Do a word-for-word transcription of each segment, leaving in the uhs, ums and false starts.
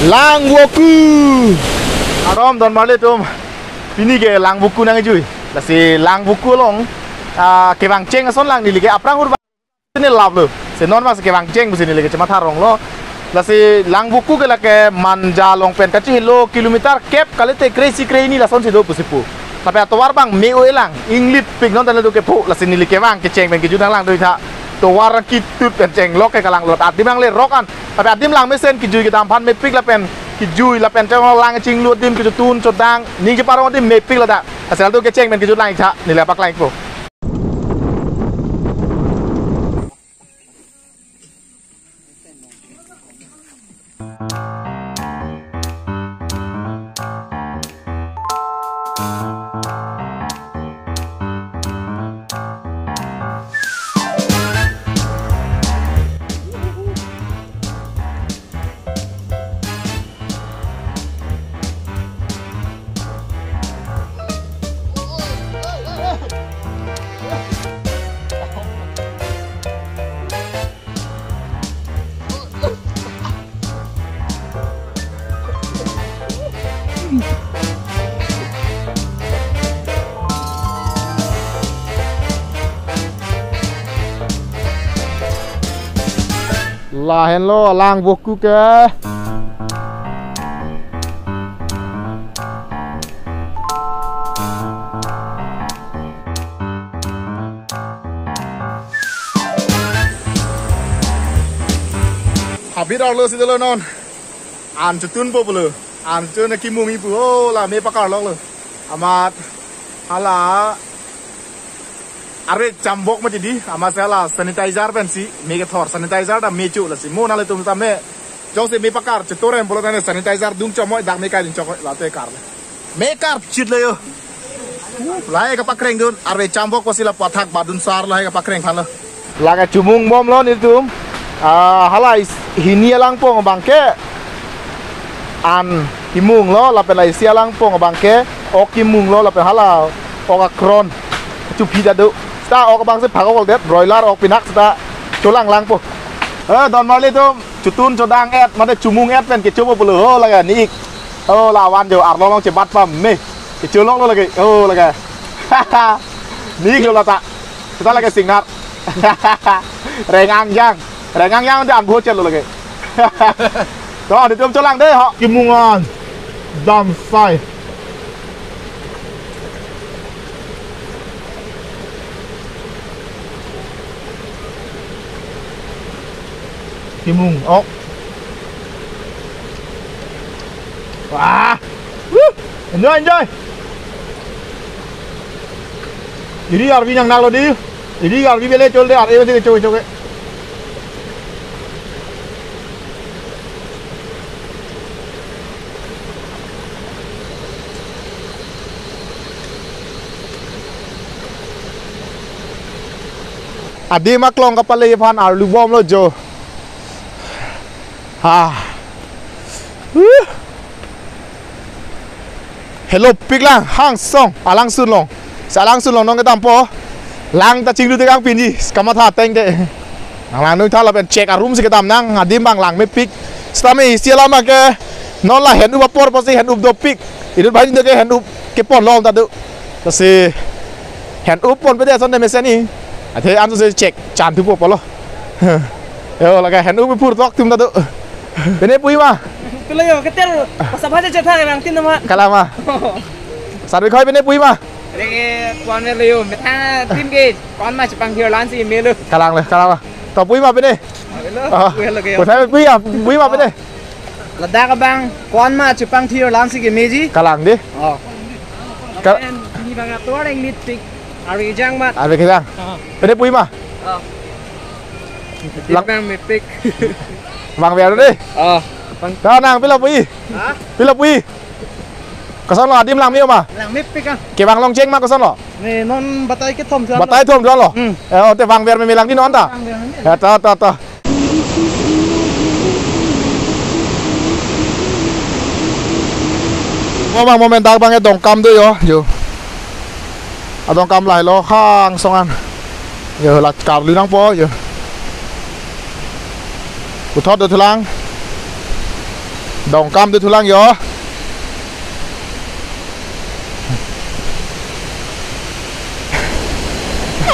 Langvoku. Arom don marli atum. Pini ke Langvoku nangjui. Lasi Langvoku along, ah, kevang cheng ason lang neli ke aphrang hur ne laplo. Si non mas kevang cheng pusi neli ke chematha ronglo. Lasi Langvoku ke lake Manja along pen kachihelo kilometer kep kalite kre-isi kre-hini lasonsi do pusi pu. Tapi atovar abang me-o-e lang, inglipik non tanglo do kepu, lasi neli kevang kecheng pen kejut nanglang do itha. Tovar kitut pen chenglok ke kalang lot adim nangle rok an. Tapi adim lang mesen kejui kedam aphan mepik lapen kejui lapen chenglang chinglu adim kejutun chodang ning cheparong adim mepik ladak. Asal do kecheng pen kejut lang itha neli apak langpo. Lahenlo Langvoku ke. Habit arlo si dolo non. An chotun po pulo. An chotun ke mung ipu. Oh, la me pakar loklo. Amat hala arve chambok mati di. Amat hala sanitizer pensi me kethor. Sanitizer ta me chu lasi mo nanglitum ta me. Jongsi me pakar chetorem pulo tangte sanitizer dung chomoi dak me kai dun chokoi late kar. Me karchit lo yo. Lahai kapakreng dun, arve chambok pusi la pathak badun sar lahai kapakreng thanlo. Lake chomung bomlo nelitum. Ah, hala is-, hini alangpong abang ke an kimunglo, lapen la isi alangpong abang ke ok kimunglo, lapen hala ok akron chuphi ta do. Seta ok abang si phak-ok det, broiler ok pinak seta cholang langpo. Eh, don marli atum, chotun chodang et, mate chomung et pen kecho po pulo, ho lake ni ik. Oh, la van jo arlo along chebat pame. Kecholok lo lake. Oh, lake. Ni iklo lata. Kita lake singnar. Rengang jang. Rengang jang de anggo chelo lake. To, nelitum cholang de ho. Kimung an. Dam sai. Kimung ok. Wah. Woo. Enjoy, enjoy. Iri arvi nang nalo di. Iri arvi bele chol de ar ewe choke choke. Adim aklong kapale aphan arlu bomlo jo. Ha. Huh. Helopik lang, hangsong, alangsun along. Si alangsun along nong kedampo. Lang ta chinglu tekang pini, kamatha ateng te. Nanglang nung tha lapen chek arum si kedam nang, adim abang lang mepik. Sitame isi alam ke, non la hen-up apor pusi hen-up dopik. Inut banghini ke hen-up kepon lom ta do. Lasi hen-up ponpe de ason de mesen ni. Athe anso si chek, chan thupo pulo. Yo, lake hen-up pur tok atum ta do. Pine pu-i ma? Pilo yo, keter, pasabha chetha yang tin nama. Kalang ma? Sarvi khoi pine pu-i ma? Re, ko-an melo yo, methang tin ke, ko-an ma chepangthir lang si melo. Kalang le, kalang ma? To pu-i ma pine? Melo, Oh. Melo ke yo. Puthai pu-i ya, pu-i ma pine? Ladak abang, ko-an ma chepangthir lang si kemeji. Kalang di? Oh. Ka- Lapen ni bang atovar inglipik, arve kejang mat. Arve kejang. Oh. Pine pu-i ma? Oh. Lang- Bang mepik. Bang biar di. Oh. Bang. Ka nang pilo pu-i? Ha? Pilo pu-i? Koson lo adim lang me-o ma? Lang mepik ah. Kevang long cheng ma koson lo? Ne non batai kethom thuan lo. Batai thom thuan lo? Hmm. Eh, oh, te bang biar me lang di non ta? Bang biar me. Ya, to, to, to. Mo bang mo mendak bang e Dongkam do yo, jo. A Dongkam lahelo hangsong an. Yo, la karlu nangpo, yo. Puthot do thulang. Dongkamdethulang jo.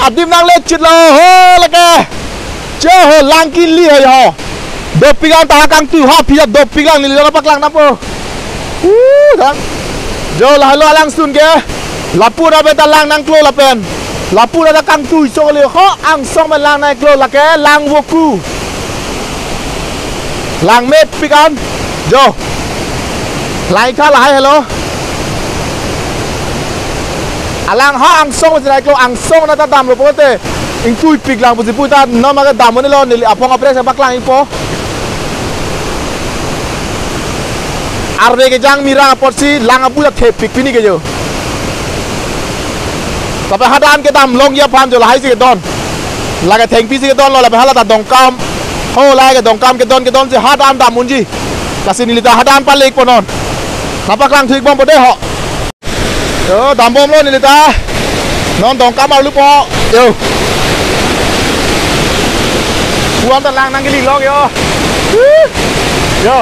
Adim nanglechetlo ho lake. Che ho lang kili ho jo. Dopik an ta kangtui ho phi dopik lang neli lo paklang dampo. Uh, dang. Jo lahelo alangsun ke. Lapu ra beta lang nangklo lapen. Lapu ra ta kangtui song le ho angsong pen lang nangklo lake lang voku. Lang mepik an. Jo. Lang ikha lahai helo. Alang ha angsong si nangklo angsong na ta damlo pote. Ingtuipik lang pusi pu ta non ma kedam un-elo neli aphong apre sa paklang ikpo. Arve kejang mirang apotsi lang abu ta thepik pini ke jo. Tapi hadak an kedam longji aphan jo lahai si kedon. Lake thengpi si kedonlo lapen hala ta Dongkam. Ho lake Dongkam kedon kedon si hadak an dam unji. Lasi neli ta hadak an pale ikpo non. Nangpaklang thu ikbompo dei ho. Yo, dambomlo neli ta. Non Dongkam arlupo. Yo. Kuan ta lang nangkili long jo. Huh. Jo.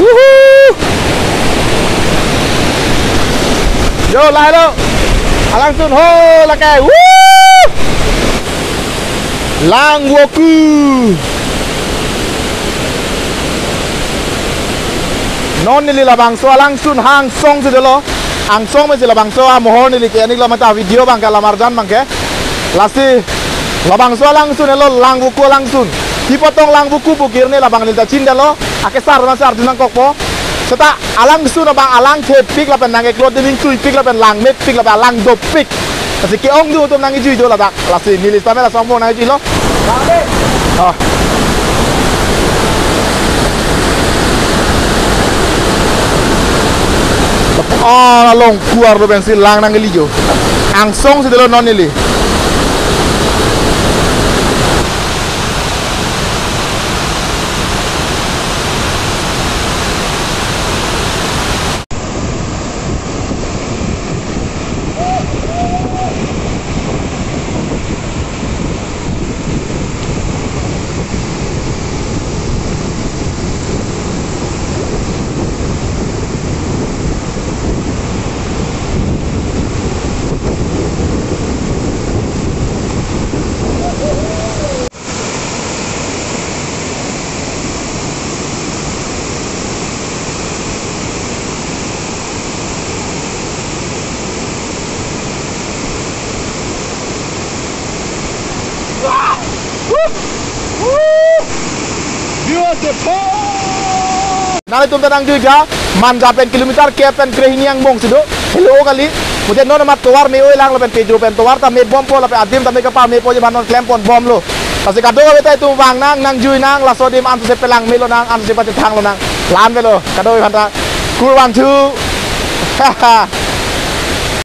Huhu. Jo, lahelo. Alangsun ho lake. Woo! Lang voku. Non neli labangso alangsun ha angsong si dolo. Angsong mesi labangso amohor neli ke-en iklo mata video abang ke alam arjan abang ke. Lasi labangso alangsun helo lang voku alangsun. Kipatong lang voku pu kir ne labang neli ta chinidetlo. Akesar masi arju nangkokpo. Seta alangsun abang alang thepik lapen nangkeklo adim ingtuipik lapen lang mepik lapen alang dopik. Lasi ke-ongdung atum nangkejui jo ladak. Lasi neli stamela songmo nangkejuilo. Ah. Ah, along kuar lo pensi lang nangkeli jo. Angsong si dolo non neli. Beautiful! Nanglitum ta nangjuija, Manja pen kilometer kep pen krehini angbong si do. Helo kali. Mute non amat tovar me-oi lang lapen Pedro pen tovar ta mebompo lapen adim ta me kapamepo ji aphan non klempon bomlo. Lasi kadokave ta itum vang nang, nangjui nang, laso adim ansose pelang melonang, ansose pachethang lonang. La-an avelo, kadokave aphan ta. Kurvangthu.